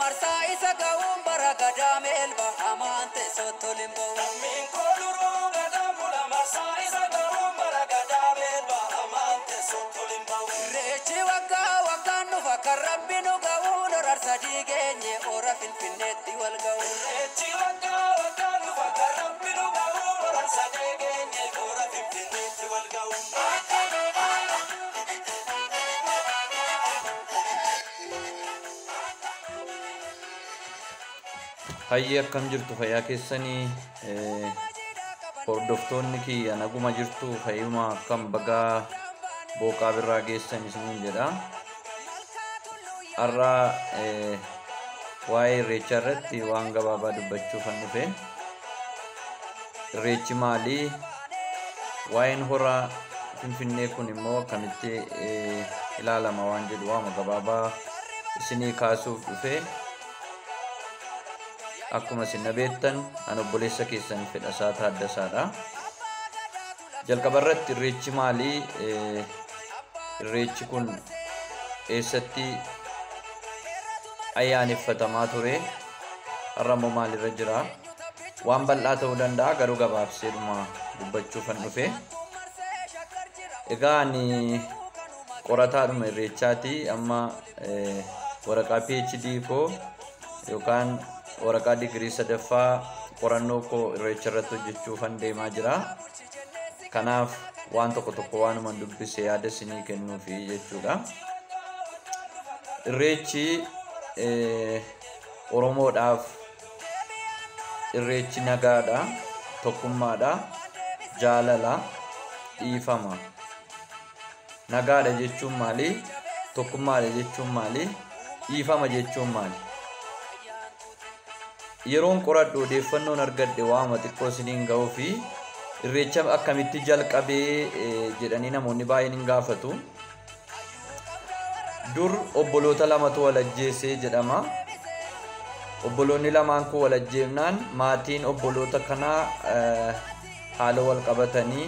Marsaa isa ga'uun bara gadaa meelba hamaan teessootti ol hin ba'u. Lammiin koo duruu gadaa bula marsaa isa ga'uun bara gadaa meelba hamaan teessootti ol hin ba'u. Irreechi waggaa waggaan dhufa kan Rabbi nu ga'uun horar sadii geenye hora Finfinneetti wal ga'u. Irreechi waggaa waggaan dhufa kan Rabbi nu ga'uun horar sadii geenye hora Finfinneetti wal ga'u. Hayyee, akkam jirtu? Fayyaa keessanii? Hordoftoonni kiyya naguma jirtu? Fayyuma? Akkam? Bagaa booqaa birraa geessan isiniin jedha. Har'a waa'ee irreechaa irratti waan gabaabaa dubbachuuf an dhufe. Irreechi maali? Waa'een hora Finfinnee kun immoo akkamitti ilaalama waan jedhu waama gabaabaa isinii kaasuuf dhufe. Akkuma isin na beektan, an obboleessa keessan Fedhasaa Taaddasaadha. Jalqaba irratti irreechi maali? Irreechi kun eessatti ayyaaneffatamaa ture? Har'a immoo maalirra jira? Waan bal'aa ta'uu danda'a, garuu gabaabseedhuma dubbachuuf an dhufe. Egaa ani qorataadhuma irreechaati. Amma waraqaa PhD koo yookaan waraqaa digirii sadaffaa qorannoo koo irreecha irratti hojjechuufan deemaa jira. Kanaaf waan tokko tokko waanuman dubbise yaada isinii kennuufi jechuudha. Irreechi Oromoodhaaf irreechi nagaadha, tokkummaadha, jaalala, dhiifama. Nagaadha jechuun maali? Tokkummaadha jechuun maali? Dhiifama jechuun maali? Yeroon qoradhu odeeffannoon argadhe waama xiqqoo isiniin ga'uu fi irreecha akkamitti jalqabee jedhanii namoonni baay'een hin gaafatu. Dur obboloota lamatu wal ajjeesee jedhama. Obboloonni lamaan kun wal ajjeefnaan maatiin obboloota kanaa haala wal qabatanii,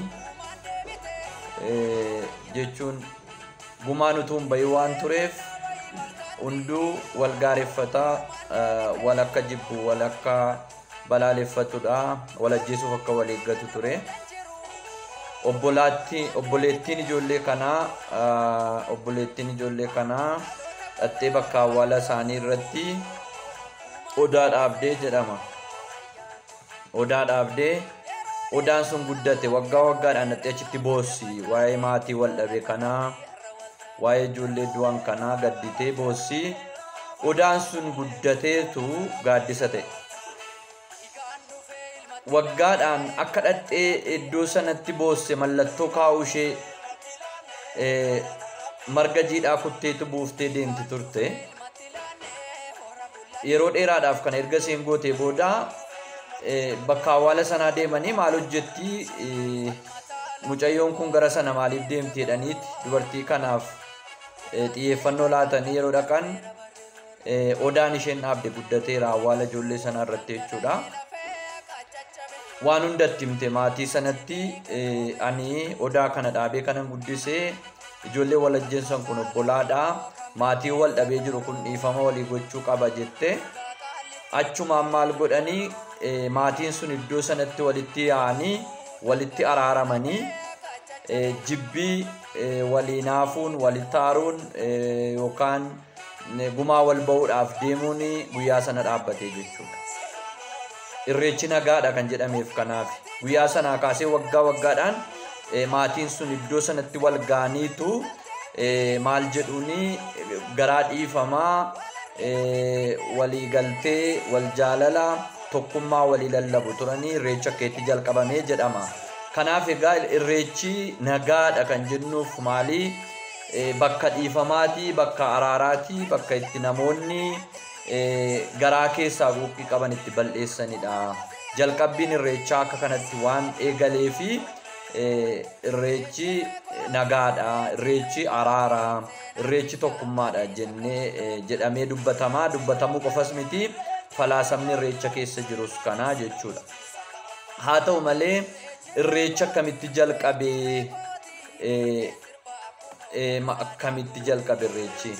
jechuun gumaan utuu hin bahin waan tureef, hunduu wal gaareffataa, wal akka jibbu, wal akka balaaleffatudha, wal ajjeesuuf akka wal eeggatu ture. Obbolaatti obboleettiin ijoollee kanaa dhattee bakka awwaala isaanii irratti odaa dhaabdee jedhama. Odaa dhaabdee, odaan sun guddate. Waggaa waggaadhaan dhattee achitti boossi. Waa'ee maatii wal dhabe kanaa, waa'ee ijoollee du'an kanaa gadditee boossi. Odaan sun guddateetu gaaddisa ta'e. Waggaadhaan akka dhattee iddoo sanatti boosse mallattoo kaa'uu ishee marga jiidhaa kutteetu buuftee deemti turte. Yeroo dheeraadhaaf kana erga isheen gootee booda bakka awwaala sanaa deemanii, maal hojjetti mucayyoon kun, gara sana maaliif deemti jedhaniiti dubartii kanaaf xiyyeeffannoo laatanii yeroo dhaqan, odaan isheen dhaabde guddateera awwaala ijoollee sanaa irratti jechuudha. Waan hundatti himte maatii sanatti: ani odaa kana dhaabee kanan guddisee, ijoollee wal ajjeessan kun obbolaadha. Maatii wal dhabee jiru kun dhiifama walii gochuu qaba jette. Achumaan maal godhanii, maatiin sun iddoo sanatti walitti yaa'anii, walitti araaramanii, jibbii walii naafuun, walitti aaruun yookaan gumaa wal ba'uudhaaf deemuun guyyaa sana dhaabbatee jechuudha. Irreechi nagaadha kan jedhameef kanaaf. Guyyaa sanaa kaasee waggaa waggaadhaan maatiin sun iddoo sanatti wal ga'aniitu maal jedhuuni, garaa dhiifamaa, walii galtee, wal jaalala, tokkummaa walii lallabu turanii irreecha akka itti jalqabamee jedhama. Kanaaf egaa irreechi nagaadha kan jennuuf maali? Bakka dhiifamaati, bakka araaraati, bakka itti namoonni garaa keessaa quuqqii qaban itti bal'eessanidha. Jalqabbiin irreechaa akka kanatti waan eegalee fi irreechi nagaadha, irreechi araara, irreechi tokkummaadha jennee jedhamee dubbatama. Dubbatamuu qofas miti, falaasamni irreecha keessa jirus kana jechuudha. Haa ta'u malee irreecha akkamitti jalqabee, akkamitti jalqabe irreechi?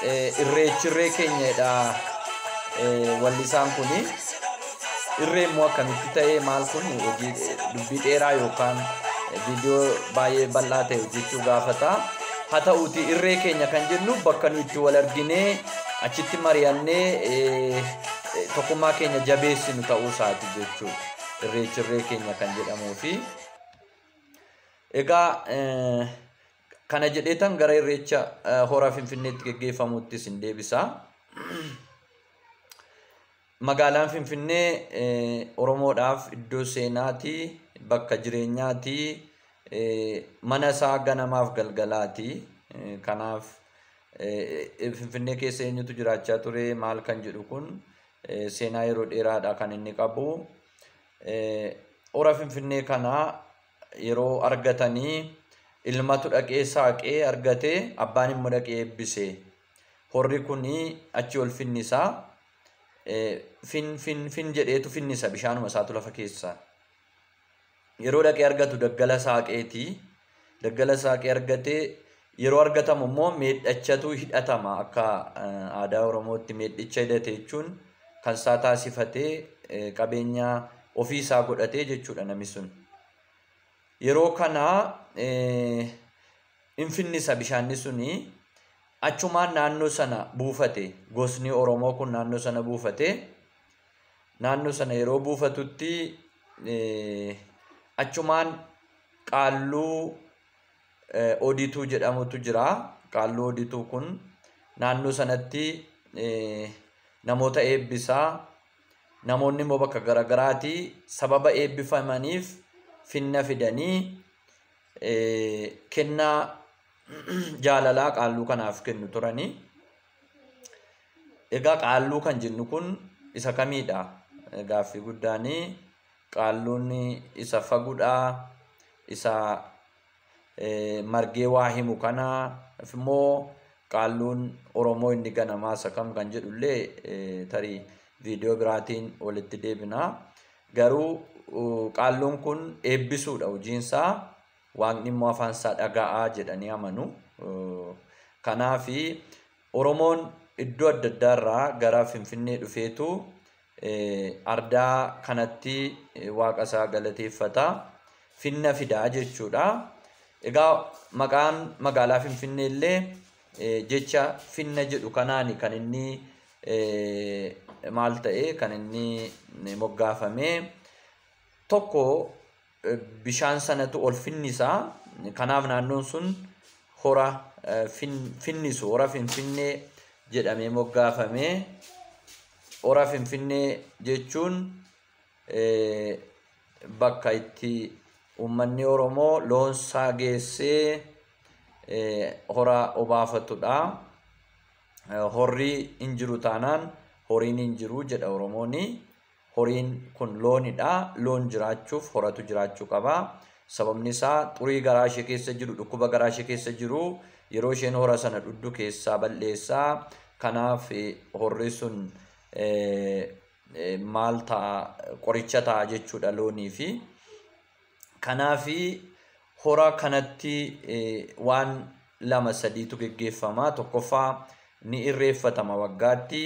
irreechi irree keenyadha wallisaan kuni. Irree immoo akkamitti ta'ee maal kun hojii dubbii dheeraa yookaan viidiyoo baay'ee bal'aa ta'e hojjechuu gaafata. Haa ta'uuti irree keenya kan jennu bakka nu itti wal arginee achitti mari'annee tokkummaa keenya jabeessinu ta'uu isaati jechuudha. Irreechi irree keenya kan jedhamuu fi egaa kana jedheetan gara irreecha hora Finfinneetti geggeeffamutti isin deebisa. Magaalaan Finfinnee Oromoodhaaf iddoo seenaati, bakka jireenyaati, mana isaa ganamaaf galgalaati. Kanaaf Finfinnee keessa eenyutu jiraachaa ture maal kan jedhu kun seenaa yeroo dheeraadha kan inni qabu. Hora Finfinnee kana yeroo argatanii ilmatu dhaqee saaqee argatee abbaan immoo dhaqee eebbise. Horri kuni achi ol finnisaa. Fin fin fin jedheetu finnisa bishaanuma isaatu lafa keessa. Yeroo dhaqee argatu daggala saaqeeti. Daggala saaqee argatee yeroo argatamu immoo meedhachatu hidhatama akka aadaa Oromootti meedhicha hidhate jechuun kan isaa taasifatee qabeenya ofii isaa godhatee jechuudha namni sun. Yeroo kana in finnisa bishaanni suni achumaan naannoo sana buufate gosni Oromoo kun naannoo sana buufate naannoo sana yeroo buufatutti achumaan qaalluu odituu jedhamutu jira. Qaalluu odituu kun naannoo sanatti namoota eebbisaa namoonni immoo bakka garagaraati sababa eebbifamaniif finna fidanii kennaa jaalalaa qaalluu kanaaf kennu turanii. Egaa qaalluu kan jennu kun isa kamiidha? Gaaffii guddaanii qaalluun isa faguudhaa, isa margee waa himu kana immoo qaalluun Oromoo inni ganamaa isa kam kan jedhullee tarii viidiyoo biraatiin walitti deebina. Garuu qaalluun kun eebbisuudha hojiinsaa. Waaqni immoo afaan isaa dhaga'aa jedhanii amanu. Kanaafi Oromoon iddoo adda addaarraa gara Finfinnee dhufeetu ardaa kanatti waaqa isaa galateeffata. Finna fidaa jechuudha. Egaa maqaan magaalaa Finfinnee illee jecha finna jedhu kanaani kan inni maal ta'e kan inni moggaafame tokko bishaan sanatu ol finnisaa. Kanaaf naannoon sun hora finnisu hora Finfinnee jedhamee moggaafame. Hora Finfinnee jechuun bakka itti uummanni Oromoo loonsaa geessee hora obaafatudha. Horri hin jiru taanaan horiin hin jiru jedha Oromooni. Horiin kun loonidha. Loon jiraachuuf horatu jiraachuu qaba. Sababni isaa xurii garaa ishee keessa jiru, dhukkuba garaa ishee keessa jiru yeroo isheen hora sana dhugdu keessaa balleessaa. Kanaaf horri sun maal ta'a qoricha ta'a jechuudha looniifi. Kanaaf hora kanatti waan lama sadiitu geggeeffama. Tokkoffaa ni irreeffatama waggaatti.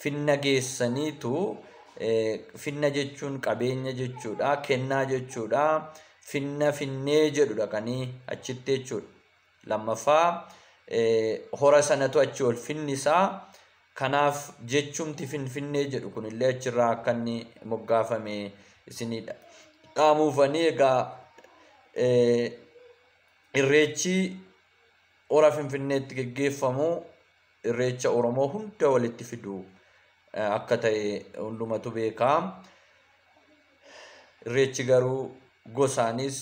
Finna geessaniitu finna jechuun qabeenya jechuudha, kennaa jechuudha. Finna finnee jedhu dhaqanii achitti jechuudha. Lammaffaa hora sanatu achi ol finnisaa. Kanaaf jechumti Finfinnee jedhu kunillee achirraa akka inni moggaafame isinidha. Dhaamuufanii egaa irreechi hora Finfinneetti geggeeffamu irreecha Oromoo hunda walitti fidu akka ta'e hundumatu beekaa. Irreechi garuu gosaanis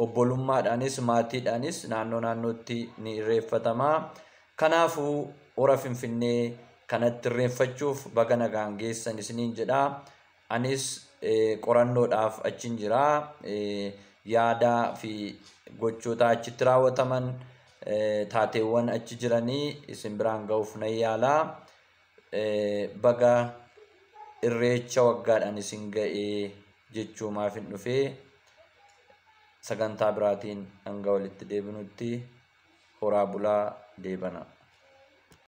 obbolummaadhaanis maatiidhaanis naannoo naannootti ni irreeffatama. Kanaafuu hora Finfinnee kanatti irreeffachuuf baga nagaan geessan isiniin jedha. Anis qorannoodhaaf achin jira. Yaadaa fi gochoota achitti raawwataman taateewwan achi jiranii isin biraan ga'uuf nan yaala. Baga irreecha waggaadhaan isin ga'ee jechuumaaf hin dhufee sagantaa biraatiin hanga walitti deebinutti horaa bulaa deebana.